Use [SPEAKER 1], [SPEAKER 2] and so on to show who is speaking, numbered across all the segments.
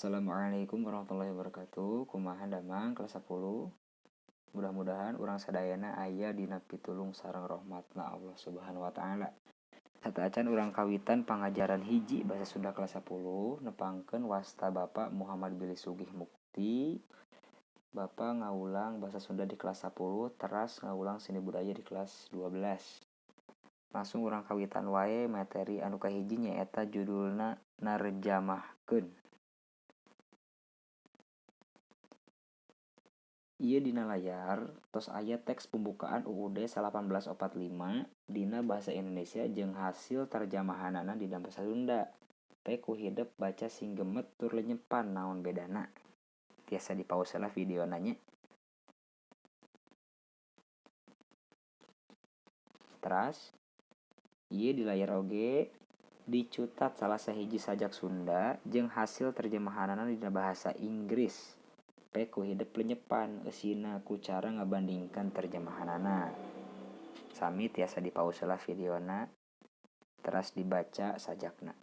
[SPEAKER 1] Assalamualaikum warahmatullahi wabarakatuh. Kumaha damang kelas 10. Mudah-mudahan urang sadayana aya dina pitulung sareng rahmatna Allah Subhanahu wa taala. Sateuacan urang kawitan pangajaran hiji bahasa Sunda kelas 10 nepangkeun wasta Bapak Muhammad Billy Sugih Mukti. Bapak ngawulang bahasa Sunda di kelas 10 teras ngawulang seni budaya di kelas 12. Langsung urang kawitan wae materi anu kahiji nyaeta judulna narjamahkeun. Ieu dina layar tos aya teks pembukaan UUD 1845 dina bahasa Indonesia jeung hasil terjemahanana dina bahasa Sunda. Pe ku hidep baca sing gemet tur lenyepan naon bedana. Tiasa dipause lah videona nya. Teras ieu di layar oge dicutat salah sahiji sajak Sunda jeung hasil terjemahanana dina bahasa Inggris. Pe ku hidep lenyepan eusina ku cara ngabandingkeun terjemahanana. Sami tiasa dipause lah videona teras dibaca sajakna.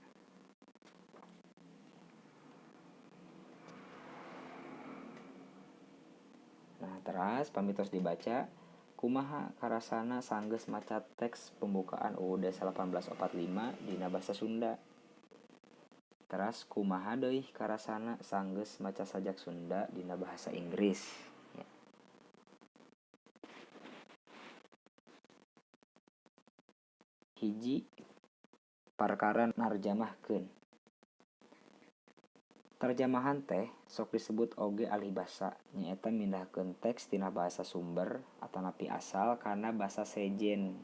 [SPEAKER 1] Nah, teras pami tos dibaca kumaha karasana sanggeus maca teks pembukaan UUD 1845 dina basa Sunda. Teras kumaha deui karasana sanggeus maca sajak Sunda dina bahasa Inggris. Ya. Hiji parkara narjamahkeun. Terjemahan teh sok disebut oge alih basa, nyaeta mindahkeun teks tina bahasa sumber atanapi asal kana basa sejen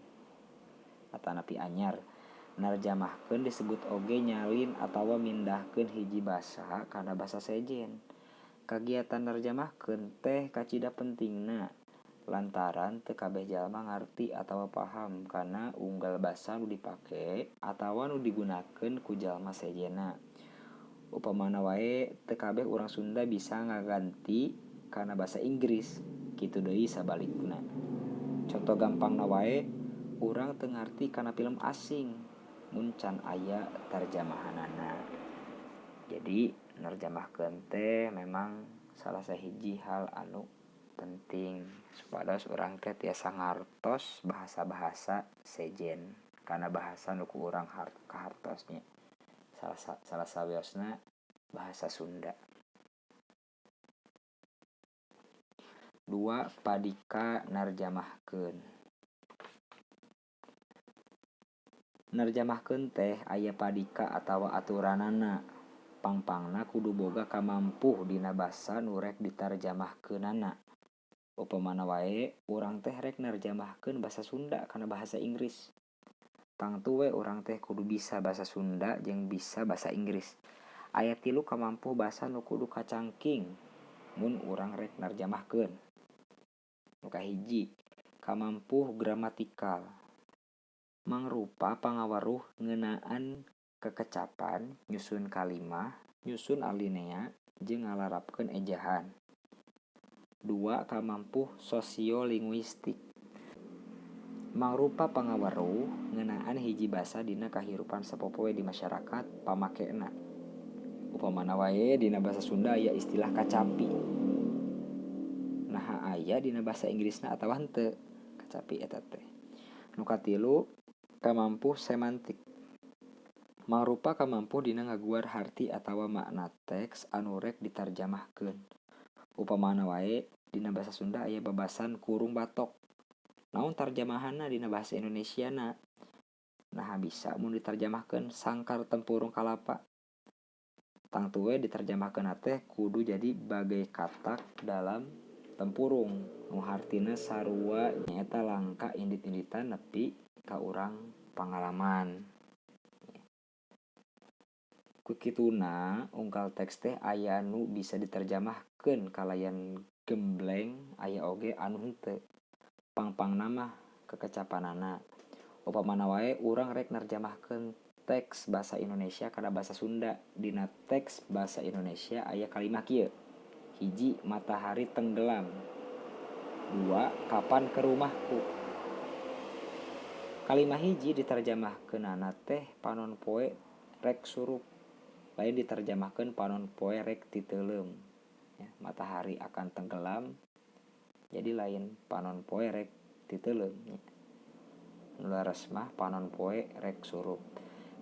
[SPEAKER 1] atanapi anyar. Narjamahkeun disebut oge nyalin atawa mindahkeun hiji basa kana basa sejen. Kagiatan narjamahkeun teh kacida pentingna lantaran teu kabeh jalma ngarti atawa paham kana unggal basa nu dipake atawa nu digunakeun ku jalma sejenna. Upamana wae teu kabeh urang Sunda bisa ngaganti kana basa Inggris, kitu deui sabalikna. Conto gampangna wae urang teu ngarti kana film asing mun can aya terjemahanana. Jadi nerjemahkeun teh memang salah sahiji hal anu penting supados urang teh tiasa ngartos bahasa-bahasa sejen kana bahasa nu ku urang kahartos nya. Salah sawiosna bahasa Sunda. 2 padika narjamahkeun. Narjamahkeun teh aya padika atawa aturanana. Pangpangna kudu boga kamampuh dina basa nu rek ditarjamahkeunana. Upamana wae urang teh rek narjamahkeun basa Sunda kana bahasa Inggris. Tangtu we urang teh kudu bisa basa Sunda jeung bisa basa Inggris. Aya 3 kamampuh basa nu kudu kacangking mun urang rek narjamahkeun. Nu kahiji, kamampuh gramatikal. Mangrupa pangaweruh ngeunaan kekecapan, nyusun kalimah, nyusun alinea, jeung ngalarapkeun ejahan. 2 kamampuh sosiolinguistik. Mangrupa pangaweruh ngeunaan hiji basa dina kahirupan sapopoe di masyarakat pamakena. Upamana wae dina basa Sunda aya istilah kacapi. Naha aya dina basa Inggrisna atawa henteu kacapi eta teh. Nu katilu, kamampuh semantik. Mangrupa kamampuh dina ngaguar harti atawa makna teks anu rek ditarjamahkeun. Upamana wae dina basa Sunda aya babasan kurung batok. Naon tarjamahanna dina bahasa Indonesiana? Naha bisa mun ditarjamahkeun sangkar tempurung kalapa. Tangtu we ditarjamahkeun teh kudu jadi bagai katak dalam tempurung. Nu hartina sarua nyaeta langka indit-inditan nepi ka urang pangalaman. Ku kituna unggal teks teh aya nu bisa diterjemahkeun kalayan gembleng aya oge anu henteu. Pangpangna mah kekecapanana. Upamana wae urang rek nerjemahkeun teks basa Indonesia kana basa Sunda. Dina teks basa Indonesia aya kalimah kieu. 1 matahari tenggelam. 2 kapan ke rumahku. Kalimah hiji diterjemahkeunana teh panon poe rek surup. Lain diterjemahkeun panon poe rek titeuleum. Ya, matahari akan tenggelam. Jadi lain panon poe rek titeuleum nya. Nu leres mah panon poe rek surup.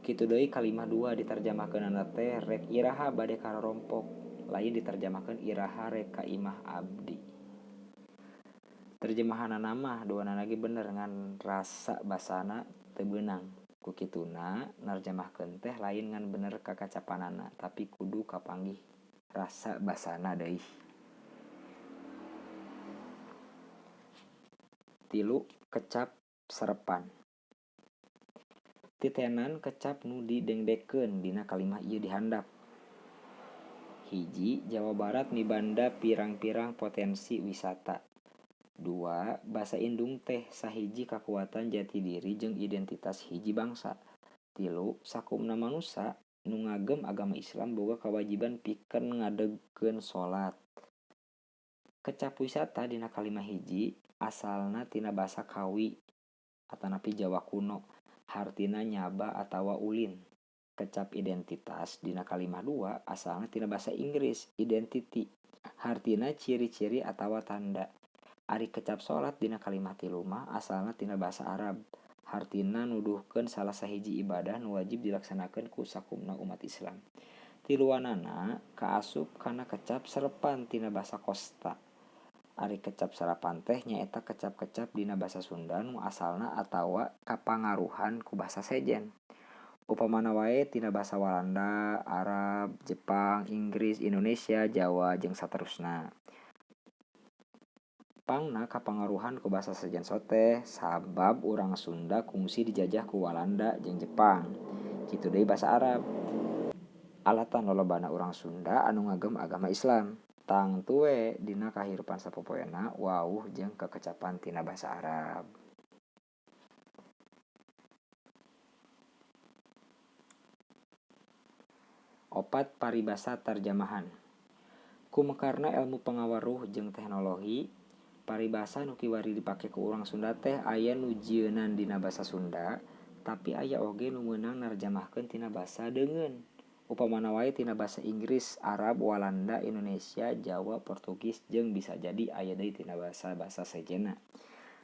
[SPEAKER 1] Kitu deui kalimah 2 diterjemahkeunana teh rek iraha bade karorompok. Lain diterjemahkeun iraha rek ka imah abdi. Terjemahanana mah duanana ge bener ngan rasa basana teu beunang. Ku kituna narjemahkeun teh lain ngan bener kakacapanana tapi kudu kapanggih rasa basana deui. 3 kecap serepan. Titenan kecap nu didengdekkeun dina kalimah ieu dihandap. 1. Jawa Barat mibanda pirang-pirang potensi wisata. 2. Basa indung teh sahiji kakuatan jati diri jeung identitas hiji bangsa. 3. Sakumna manusa nu ngagem agama Islam boga kawajiban pikeun ngadegkeun salat. Kecap wisata dina kalimah 1 asalna tina basa Kawi atanapi Jawa kuno, hartina nyaba atawa ulin. Kecap identitas dina kalimah 2 asalna tina basa Inggris identity, hartina ciri-ciri atawa tanda. Ari kecap salat dina kalimah 3 mah asalna tina basa Arab, hartina nuduhkeun salah sahiji ibadah nu wajib dilaksanakeun ku sakumna umat Islam. Tiluanana kaasup kana kecap serepan tina basa Kosta. Ari kecap serapan teh nyaeta kecap-kecap dina basa Sunda nu asalna atawa kapangaruhan ku basa sejen. Upamana wae tina basa Walanda, Arab, Jepang, Inggris, Indonesia, Jawa jeung saterusna. Pangna kapangaruhan ku basa sejen sote sabab urang Sunda kungsi dijajah ku Walanda jeung Jepang. Kitu deui basa Arab. Alatan lolobana urang Sunda anu ngagem agama Islam. Tangtu we dina kahirupan sapopoena wauh jeung kekecapan tina basa Arab. 4 paribasa tarjamahan. Kumekarna ilmu pangaweruh jeung teknologi, paribasa nu kiwari dipake ku urang Sunda teh aya nu jieunan dina basa Sunda, tapi aya oge nu meunang narjamahkeun tina basa deungeun. Upamana wae tina basa Inggris, Arab, Walanda, Indonesia, Jawa, Portugis jeung bisa jadi aya deui tina basa-basa sejenna.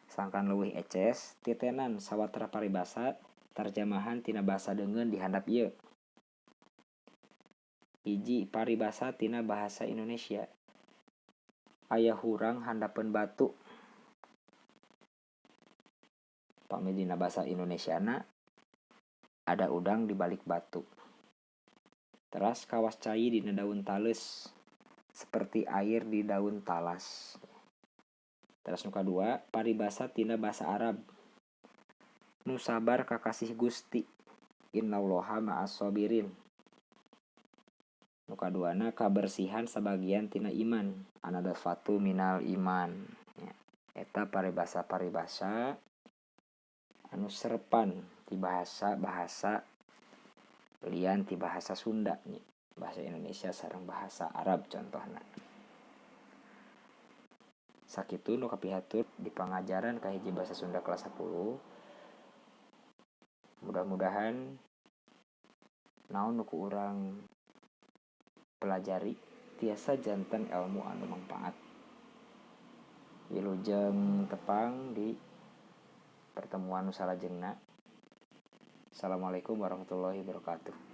[SPEAKER 1] Sangkan leuwih eces, titenan sawatara paribasa tarjamahan tina basa deungeun di handap ieu. 1. Paribasa tina bahasa Indonesia. Aya hurang handapeun batu. Pami dina basa Indonesiana ada udang di balik batu. Teras kawas cai dina daun tales, seperti air di daun talas. Teras nu kadua, paribasa tina basa Arab. Nu sabar kakasih Gusti, innallaha ma'as sabirin. Nu kaduana kabersihan sabagian tina iman, anadafatu minal iman. Ya, eta paribasa-paribasa anu serepan ti bahasa-bahasa lian ti bahasa Sunda nya, bahasa Indonesia sareng bahasa Arab contohna. Sakitu nu kapihatur di pangajaran kahiji bahasa Sunda kelas 10. Mudah-mudahan naon nu ku urang pelajari tiasa janten ilmu anu mangpaat. Wilujeng tepang di pertemuan nu salajengna. Assalamualaikum warahmatullahi wabarakatuh.